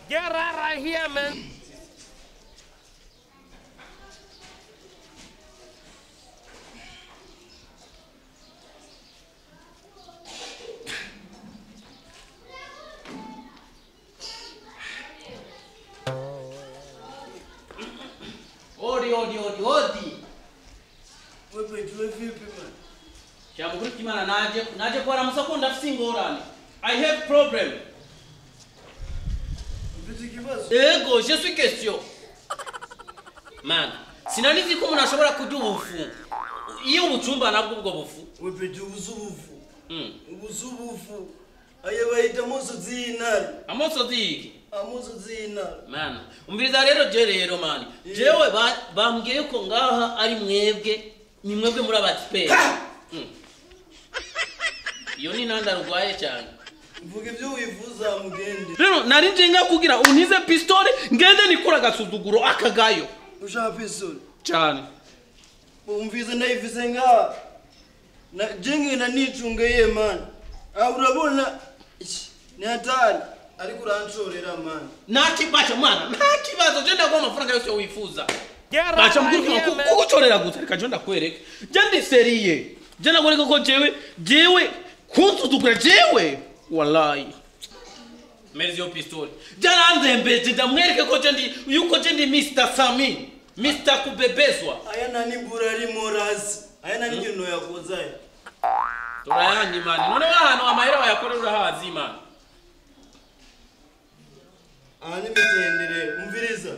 Get out of here, man. Odi, odi, odi, odi. Wewe tuwe vipi man? Cyamukuru kimana naje kwa ramusa ndafise ingorane. I have problem. Ego, je suis question. Man, sinanizi ko umuntu ashobora kurya ubufu. Iyo ubucumba nabwo ubwo bufu. Wewe ubuzubufu. Ubuzubufu. Aye bayita amosozi y'intare. Amosozi y'iki? Amosozi y'intare. Man, umviriza rero je rero man. Jewe bambwiye ko ngaha ari mwebwe, ni mwebwe muri abatiperi. Iyo ni nanda rugwaye cyane. Mvuga ibyo wifuza mugende. Rero nari nje ngakugira untize pistole ngende nikura gasuzuguro akagayo. Ushaka pistole? Cyane. Umvize ndayifise nga. Na jenge na nicunge ye man. Ah urabona ni hatari ariko uranshorera man. Nta man, nta kibazo je ndaguha amafaranga yose wifuza. Bacha mukuru kugucorera gusa reka je ndakwereka. Je ndi seriye. Je ndakwereka ko jewe kunsuzugura jewe. Wallahi. Merzi yo pistole. Jaranze mbete ndamwereke ko je ndi yuko je ndi Mr. Sami, Mr. Kubebezwa. Aya nani burari morazi. Aya nani kintu yakozaye. Turayanye man. None wahano amahera wayakorera urahazi man. Ani mitendere umviriza.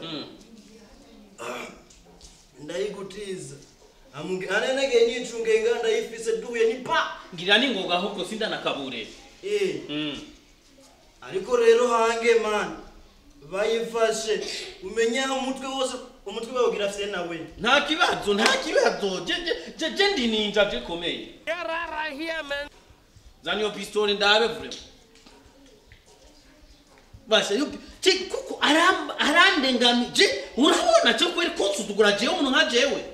Ndayigutiza. Anenege nyicunge nganda yifise duye ni pa. Ngira ningoga ahubwo sinda nakabure. Ariko rero hange man bayifashe umenya umutwe wose umutwe bawugira afise nawe. Nta kibazo je ndi ninja gikomeye. Get out of here, man. Zani yo pistole ndabe vure. Basha yo kuko arandengami je urabona cyo kweri kunsuzugura jewe umuntu nka jewe.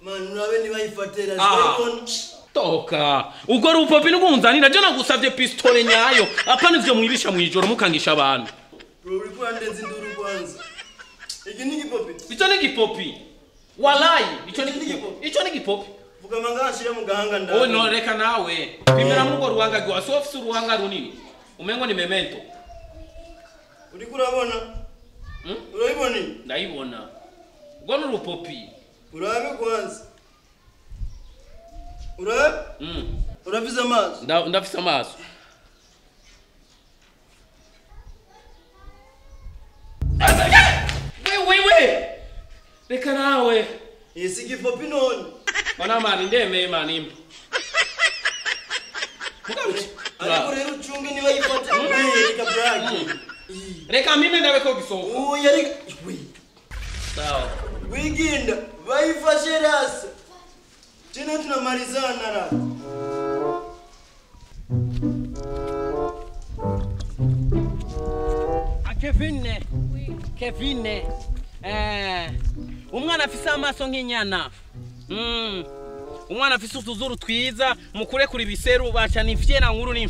Man urabe nibayifatera zibona. Toka ugo rupopi nukunzanira je nagusavye pistole nyayo apana ivyo mwibisha mwijoro mukangisha abantu. Bro uri kurandenza induru kwanza. Iki ni gipopi. Ico ni gipopi. Wallahi ico ni gipopi. Ico ni gipopi. Vuga manga ashire mu gahanga ndawe. Oh no reka nawe. Pimira muri urwo ruhanga rwa so office uruhanga runini. Umengo ni memento. Uri kurabona? Urayibona? Ndayibona. Ugo ni rupopi. Urabe kwanza. Urabe? Urafise amaso? Ndafise amaso. We. Reka nawe. Isi gipopi none. Bana mani ndemeye mani imba. Ariko rero ucunge niba yifata. Reka brag. Reka mimi ndabe ko gisohoka. Oya reka. Sawa. Wiginda bayifashe rasa. Tena tunamalizana ra. Kevin. Kevin. Umwana afise amaso nk'inyana. Umwana afise utuzuru twiza mukure kuri biseru bacha ni fyena nkuru ni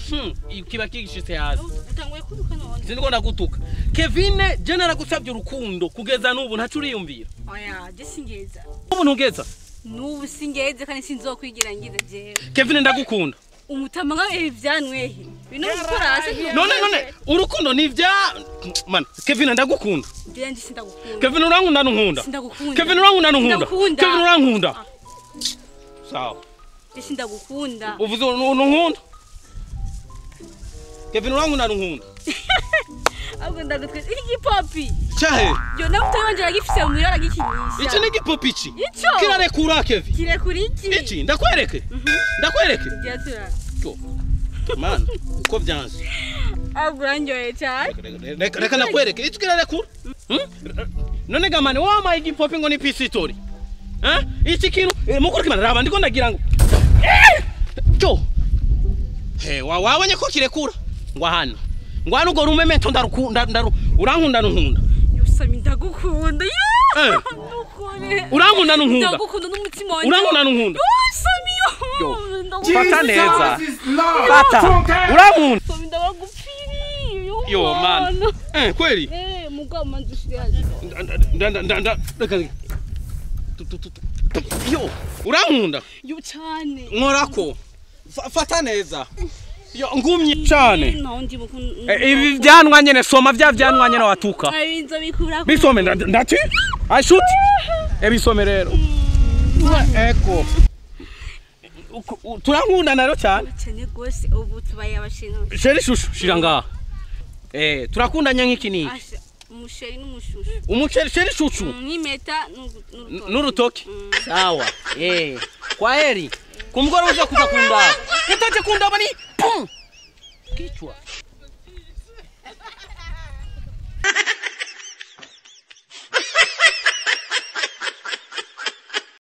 kiba kigishitse hasi. Utanguye kuduka none. Sindiko ndagutuka. Kevin je naragusabye urukundo kugeza n'ubu ntacu uriyumvira. Oya, je singeza. Ubu ntugeza? N'ubu singeze kandi sinzokwigira ngize jewe. Kevin ndagukunda. Umutama nka ivyanwehe. Bino gukora hasi. None urukundo ni vya man Kevin ndagukunda. Ndiye sindagukunda. Kevin urankunda nunkunda. Sindagukunda. Kevin urankunda nunkunda. Kevin urankunda. Sawa. Sindagukunda. Uvuze nunkunda. Kevin urankunda nunkunda. Ahubwo ndagutwe iki gipopi. Cyahe. Yo nawe utayongera gifise mu irara gikinisha. Iki ni gipopi iki? Ico. Kirarekura Kevin. Kirekura iki? Iki ndakwereke. Ndakwereke. Giatura. Cyo. Man, uko byanze. Ahubwo uranyoye cyane. Reka ndakwereke. Iki kirarekura. None gamane wamaye igipopi ngo ni pisitori. Iki kintu mukuru kimana raba ndiko ndagira ngo. Cyo. He, wabonye ko kirekura. Ngwa hano. Ngwano ugo rumemento ndarukunda urankunda nunkunda. Yosami ndagukunda. Yo! Nukore. Urankunda nunkunda. Ndagukunda n'umutima wanje. Urankunda nunkunda. Yosami yo. Fata neza. Fata. Urankunda. Sami ndabagupfiriye. Yo man. Kweli? Mugabo manzushiraje. Nda reka. Yo, urankunda? Yo cyane. Nkorako. Fata neza. Yo ngumye cyane. Ibi byanwa nyene soma vya byanwa nyene watuka. Bisome ndati? I shoot. Ebisome rero. Eko. Turankunda naro cyane. Cyane gose ubu tubaye abashinwa. Sheri shushu shira ngaha. Turakundanye nk'iki ni. Umusheri n'umushushu. Umusheri sheri shushu. N'imeta n'urutoki. Sawa. Kwa heri. Kumugora uza kuza kundaba. Utaje kundaba ni pum. Kichwa.